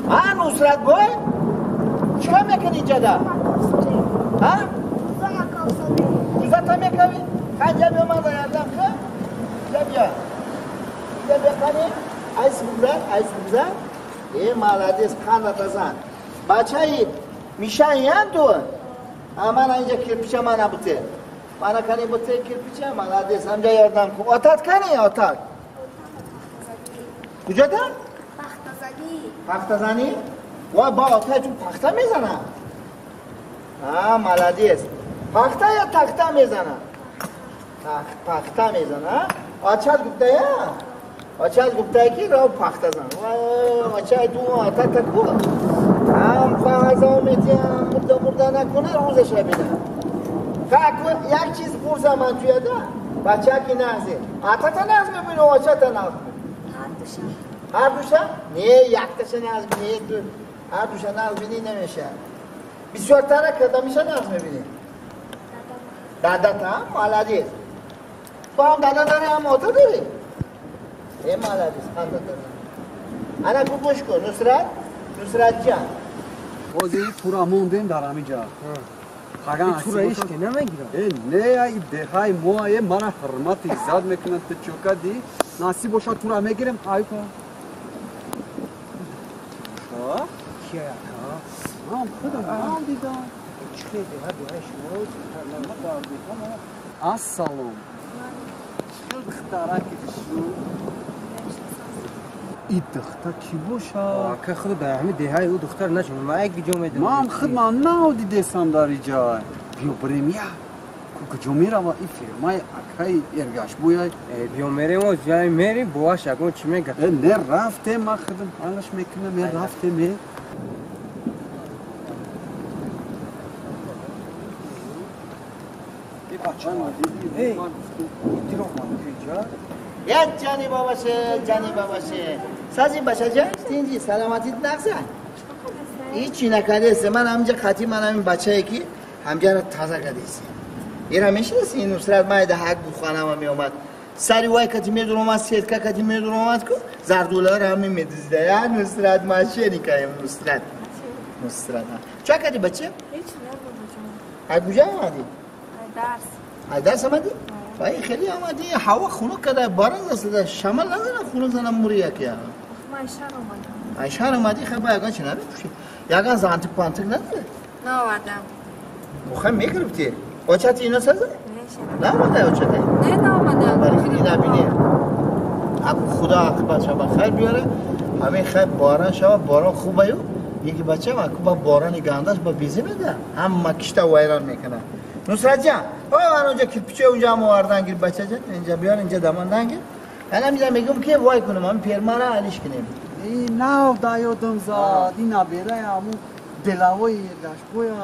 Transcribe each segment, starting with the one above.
А Нусрат бой? Чикор мекунӣ инҷада? Ҳа? Кузата мекавӣ? Хай ҷа биё ман ярдам кун. Инҷа биё. Инҷа биё қани. Айс бугзар, айс бугзар. Э молодец, қандата зан. Бачаи мишаи ту? А мана инҷа кирпича мана буте. Мана кани буте кирпича, молодец, ҳамҷа ярдам кун. Отат кани, отат? Куҷода? Пахтазанӣ. Пахтазанӣ? Вой, ба отай ту пахта мезана? А, молодец. Пахта ё тахта мезана? Пахта мезана. Очат гуфтая? Очат гуфтая ки рав пахтазан. Вой, очай ту отата ку? Ҳам фазо метиҳам, мурда мурда накуна, рӯзаша бинам. Як чиз пурсам ман туяда, бачаки нағзе. Атата нағз мебини, очата нағз мебини? Ҳар душа? Не, якташа нағз бини, ҳар душа нағз бини намеша. Бисёртара кадамиша нағз мебини? Дадата, молодец. Ту ҳам дада дорӣ, ҳам ота дорӣ? Э, молодец, қандата. Ана гӯш кун, Нусрат, Нусратҷан. Ҳозир тура мондем дар ҳамин ҷа. Тура ҳеч ки намегирам. Э, не, ай деҳаи мо е мара ҳурмат иззат мекунанд, ту чӯкади. Насиб бошад тура мегирем, айка. Кия ака? Ман худам ман дидам. Чӣ деҳа дуаи шумо? Ассалом. Духтараки шу. И духтар кӣ бошад? Ака худ дар ҳамин деҳаи ӯ духтар нашуд. Ман як ҷо медонам. Ман худ ман нав дидесам дар иҷа. Биё бирем я. Куҷо мерава и фирмаи акаи Эргашбӯяй? Биё мерем, ҷай мерем, боаш ягон чӣ мегӯяд. Не рафтем, ман худам ҳалаш мекунам, не рафтем, э. Як ҷани бабаше, ҷани бабаше. Сази бачаҷан, тинҷи саломатит нағза? Ҳичи накардест. Ман ҳаминҷа қатъи ман ҳамин бачае ки ҳамҷаро таза кардест. Ира мешинаси ин Нусрат майда ҳак буханама меомад. Сари вай кати медуромад, сетка кати медуромад ку зардуларо ҳамин медизда. Я Нусрат мошенникаем Нусрат. Нусрат. Ча кади бача? Ҳеч не бабаҷон. Ай куҷа омадӣ? Дарс. Ай дарс омадӣ? Вай хеле омадӣ, ҳаво хунук када, борон засада, шамал назана, хунук зана мури яке. Ман шаҳр омадам. Ай шаҳр омадӣ, хай ба ягон чи надопӯшӣ? Ягон зантик пантик надорӣ? Наовардам. Хай мегирифтӣ. Очати ино саза? Наомада очати? Не, наомада. Бари ина бини. Аку худо ақибат шава хайр биёра. Ҳамин хай борон шава, борон хубаю. Яки бачам аку ба борони гандаш ба безӣ меда. Ҳама кишта вайрон мекунад. Нусратҷан, ой ман онҷа кирпичои онҷа ҳам овардан гир бачаҷан, инҷа биёр, инҷа дамандан гир. Ман ҳаминҷа мегӯм ки вай кунем, ҳамин фермара алиш кунем. Нав да ёдам зад, ин наберая ҳамун делавои Эргашбоя.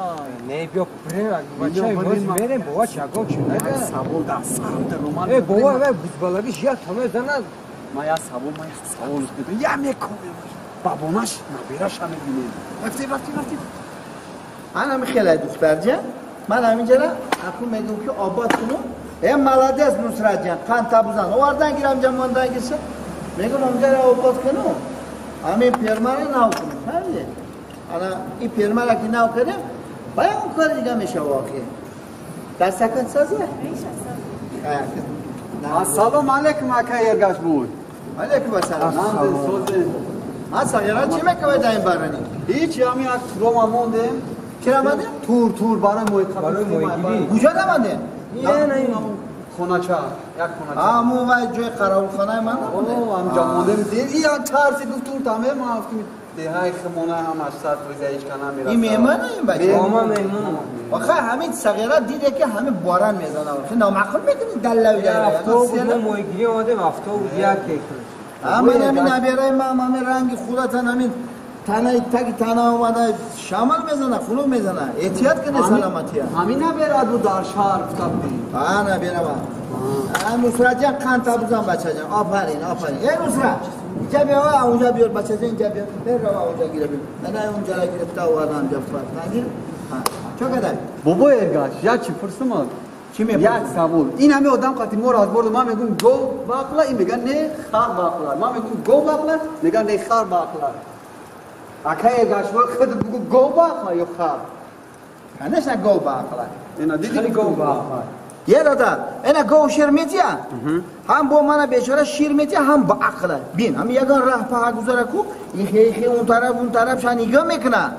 Не, биё бирем, бачаи боз мерем, бова чагон чӣ нага? Савол дар сарам даромад. Э, бова, вай бузбалагиш як тама занад. Ман як савол, ман як савол медам. Я мекунем. Бабонаш набераша мебинем. Рафтем, рафтем, рафтем. Ман ҳамин хеле духтарҷан. Ман ҳаминҷара аку мегӯм ки обод кунум. Э, молодец Нусратҷан, қанд табузан. Овардан гир ҳамҷа мондан гирша. Мегӯм ҳамҷара обод кунум. Ҳамин фермара нав кунум, фаҳмидӣ? Ана ин фермара ки нав кардем, ба ягон кори дига мешава охир. Дастакат саза? Ассалому алайкум ака Эргашбӯй. Алайкум ассалом. А сағира чӣ мекавед дар ин барани? Ҳеч, ҳамин як турома мондем. Чира омадем? Тур, тур барои моҳигирӣ. Куҷо омадем? Не, не, хонача, як хонача. Ҳамун вай ҷои қаровулхонаи ман набуд? Ҳамҷа мондем. Ин тарси гуфт тур таме, ман гуфтем деҳаи химона ҳам 800 фоиза ҳеч ка намерасад. Ин меҳмон ин бача? Меҳмон, меҳмон. Охе ҳамин сағира диде ки ҳамин борон мезанад. Охе номаъқул мекунӣ даллави даллави. Автобус мо моҳигирӣ омадем, автобус як кекунад. Ман ҳамин набераи ман ҳамин ранги худатан ҳамин танаи таги тана омада шамал мезана, хунук мезана. Эҳтиёт кунед саломатия. Ҳамин наберад бу дар шаҳр гуфта будӣ? А наберава. Нусратҷан қанд табузан бачаҷан. Офарин, офарин. Э Нусрат, инҷа биё, онҷа биёр бачаҷан, инҷа биёр. Берава онҷа гира биёр. Ана онҷа гирифта овардан инҷа фарзанги. Чо кадай? Бобо Эргаш, як чӣ пурсумад? Чӣ мепурсӣ? Як савол. Ин ҳами одам қати моро аз борду, ман мегӯм гов баақла, ин мега не хар баақла. Ман мегӯм гов баақла, мега не хар баақла. Акай гашво худ бугу гов ба ё хар? Конечно, гов ба ақла. Ина диди гов ба ақла. Е дада, ина гов шир метия? Ҳам бо мана бечора шир метия, ҳам ба ақла. Бин, ҳам ягон раҳ паҳа гузара ку, ихе ихе он тараф, он тараф ша нигоҳ мекуна.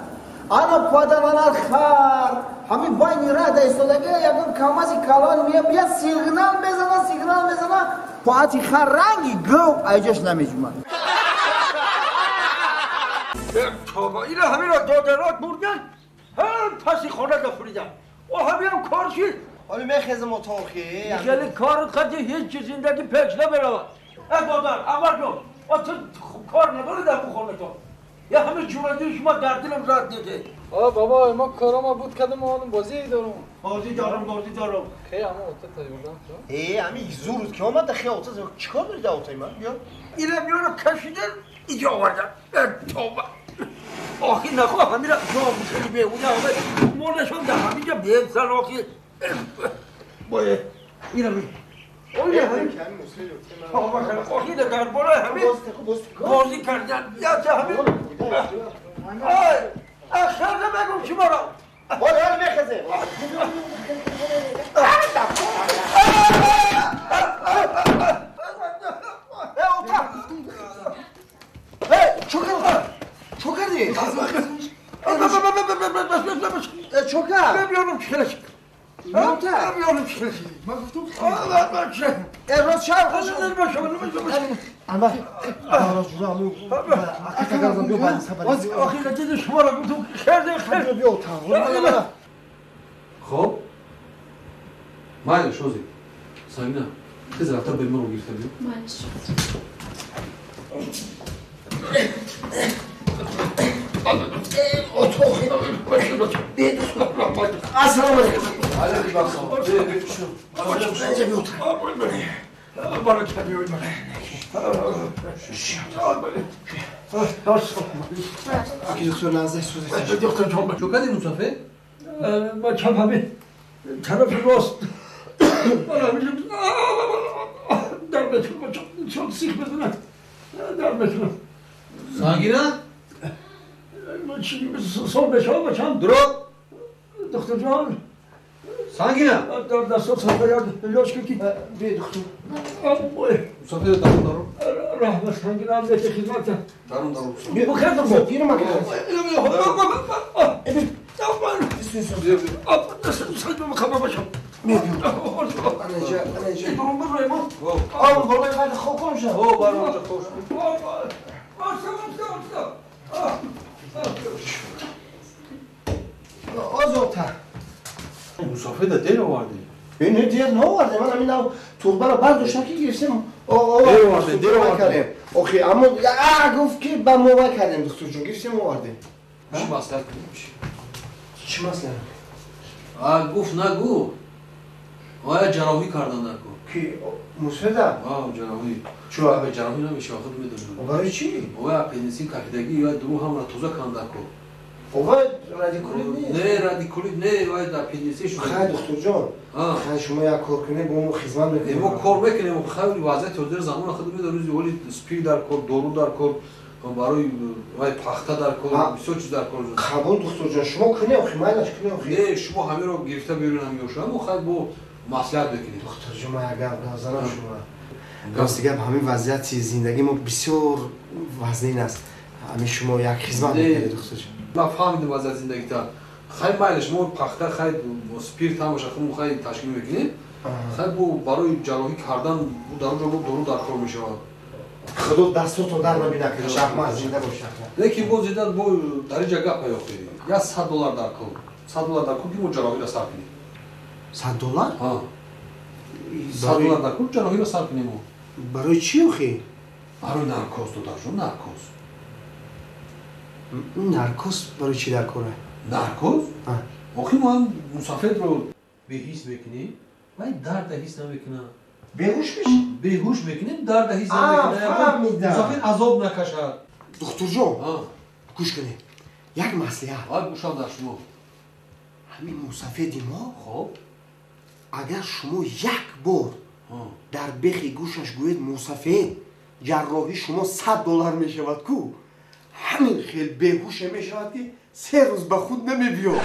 Ана падарана хар, ҳамин байни раҳ да истодаги ягон камази калон мия бия сигнал мезана, сигнал мезана, паати хар ранги гов айҷош намеҷумад. توبه اینو همین را دادرات بردن هم پسی خانه دفریدن و همین هم کار شد. حالا میخیزم اتاقی خیلی کار قدی هیچ زندگی پیش نمیرود. ای مادر اول جون تو کار نداری در خانه تو یا همه جوردی شما در دلم رد دیده. آه بابا ما کارا بود کردم آدم بازی دارم بازی دارم بازی دارم خیلی همه اتاق تا بردم تو ای همین زور که اومد خیلی اتاق چیکار داری در اتاق من بیا اینم میانو کشیدن اینجا آوردن. توبه آخی نخواه همین را جا میشونی به اونه همه مالشان در همینجا بیمسن آخی باید اینم آیا همین آخی در بالای همین بازی کردن یا چه همین آی اخر نبگم شما را باید حال میخزه چوکردی؟ چوکر؟ نمیانم چکرش نمیانم چکرش من گفتم خیلی راست شهر خوش انور آخی دیده شما را گفتم خیلی خیلی بیا اتاق. خب مایلش اوزی ساینا تیز رفتا به من رو گرفته بیا مایلش السلام علیکم. چوکردی مصطفی؟ ما چپ همین طرف راست در بتونم چون سیخ بزنم در بتونم. سانگینا؟ صبح بشام بچم درو دکتر جان سانگینا در دستات سفر یاش کی بی دکتر مسافر دارم دارم رحمت سانگینا هم به خدمت دارم دارم بو خدمت پیر ما مسافر ده دیر آوردی؟ نه دیر نآورده، من همین توبه رو برداشتم که گرفتم. دیر آورده، دیر آورده. آخه اما گفت که به ما کردیم دکتر جون، گرفتیم آوردیم. چی مسئله کنیم؟ چی مسئله؟ گفت نگو. آیا جراحی کردن نگو. کی مسافر؟ آه جراحی. چرا؟ به جراحی نمیشه آخر میدونم. برای چی؟ آیا پنیسیلین کافیدگی یا درو هم را توزه کردن نگو. آقا رادیکولیت نیست؟ نه رادیکولیت نه، آیا در پنیسیلین شده. خیلی دکتر جان. خیلی شما یک کار کنید با ما خدمت میکنیم. ما کار میکنیم، خیلی وضعیت حاضر زمان خود میدونی روزی ولی سپیر در کار، دارو در کار، برای وای پخته در کار، بسیار چیز در کار. قبول دکتر جان، شما کنی آخه مایلش کنی آخه. نه شما همه رو گرفته بیرون هم میوشم و خیلی با مصلحت بکنید. دکتر جان من اگر گپ شما راست گپ همین وضعیت زندگی ما بسیار وزنین است. همین شما یک خدمت میکنید دکتر جان. من فهمیدم وضعیت زندگی تا خیلی مایلش ما پخته خیلی سپیرت هم باشه خودمون خیلی تشکیل میکنیم. خیلی با برای جراحی کردن در اونجا با دارو در کار میشود. خدا دستتون در نبینه که رحمت زنده باشه. لیکن باز دیدن با در اینجا گپ پیاخی. یا $100 در کار. $100 در کار که ما جراحی را سر کنیم. $100؟ ها. $100 در کار جراحی را سر کنیم. برای چی آخه؟ برای نرکوز داداش، نرکوز. نرکوز برای چی در کاره؟ نرکوز؟ آخه ما هم مسافر رو به حس میکنیم، ولی درد حس نمیکنه. بیهوش میشه؟ بیهوش میکنیم، درد حس نمیکنه. فهمیدم. مسافر عذاب نکشد. دکتر جان، گوش کنید. یک مصلحت. آ گوشم در شما. همین مسافر ما خب اگر شما یک بار در بخی گوشش گوید مسافر جراحی شما $100 میشود کو Ҳамин хел беҳуше мешавад, ки 3 рӯз ба худ намебиёд.